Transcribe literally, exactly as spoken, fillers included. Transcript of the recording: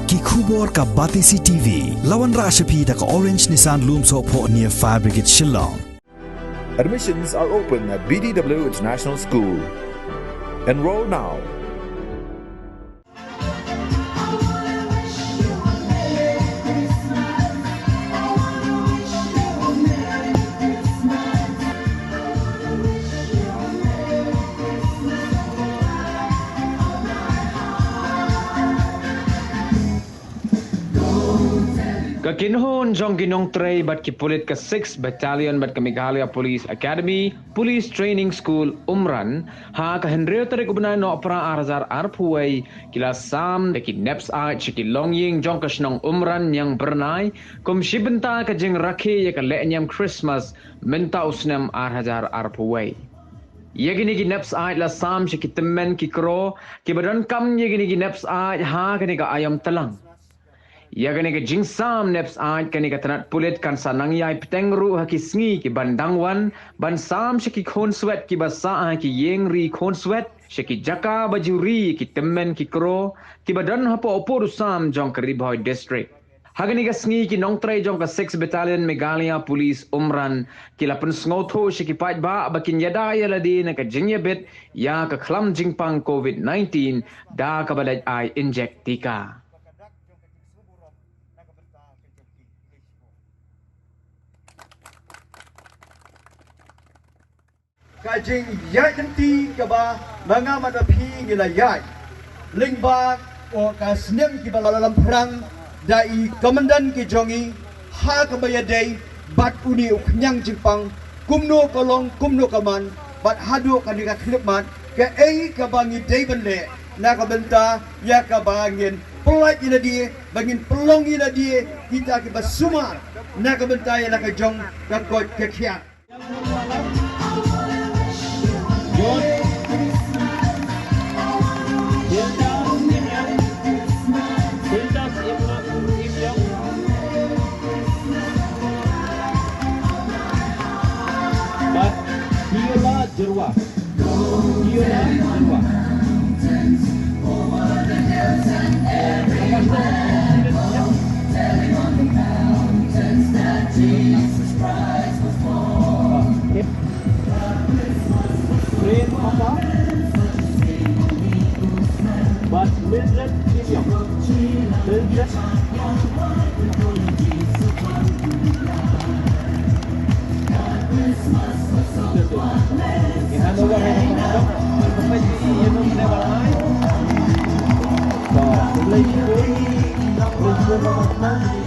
Ki khubor ka Batesi T V. La wanrah sha phi da ka Orange Nissan Lumsohphoh near Fire Brigade Shillong. Admissions are open at B D W International School. Enroll now. Ka kynhun jong ki nongtrei bad ki pulit ka six Battalion bad ka Meghalaya Police Academy, Police Training School, Umran, ha ka hynriew tarik u bnai Nohprah ar hajar arphew wei, ki la sam da ki nep syaid sha ki longïing jong ka shnong Umran Niang Byrnai, kum shi bynta ka jingrakhe ïa ka lehniam Christmas mynta u snem ar hajar arphew wei. Ïa kine ki nep syaid la sam sha ki tymmen ki kro, kiba donkam ïa kine ki nep syaid ha kane ka aïom tlang. Ïa kane ka jingsam nep syaid kane ka tnat pulit kan sa nang ïai bteng ruh ha ki sngi kiban dang wan, ban sam sha ki khunswet kiba sah ha ki ïing ri khunswet, sha ki jaka ba ju ri ïa ki tymmen ki kro, kiba don hapoh u pud u sam jong ka Ri Bhoi District. Ha kane ka sngi ki nongtrei jong ka six Battalion Meghalaya Police Umran, ki la pynsngewthuh sha ki paidbah ba kin ïada ïa lade na ka jingïabit ïa ka khlam jingpang COVID nineteen, da kaba leit ai injek tika. Ka jingïaid lynti kaba ma nga bad ma phi ngi la ïaid lyngba, o, ka snem kiba la lam phrang da i komandan ki jong ngi ha kaba ïadei bad une u khñiang jingpang, kumno ka long, kumno ka man, bad haduh kane ka khyllipmat, kaei kaba ngi dei ban leh na ka bynta ïa kaba ngin pyllait ïa lade, ba ngin pynlong ïa lade kita kiba sumar na ka bynta ïa la ka jong ka koit ka khiah. Bad Viola Jyrwa. Viola Jyrwa. Prem Papa. Bad Mildred Kim Yong. Mildred. Ngi hand over ha i nongkyndong. Ngi pynleit ïa i nongkyndong ba la ai. To, khublei shibun. Khublei shibun, Papa Kynhun.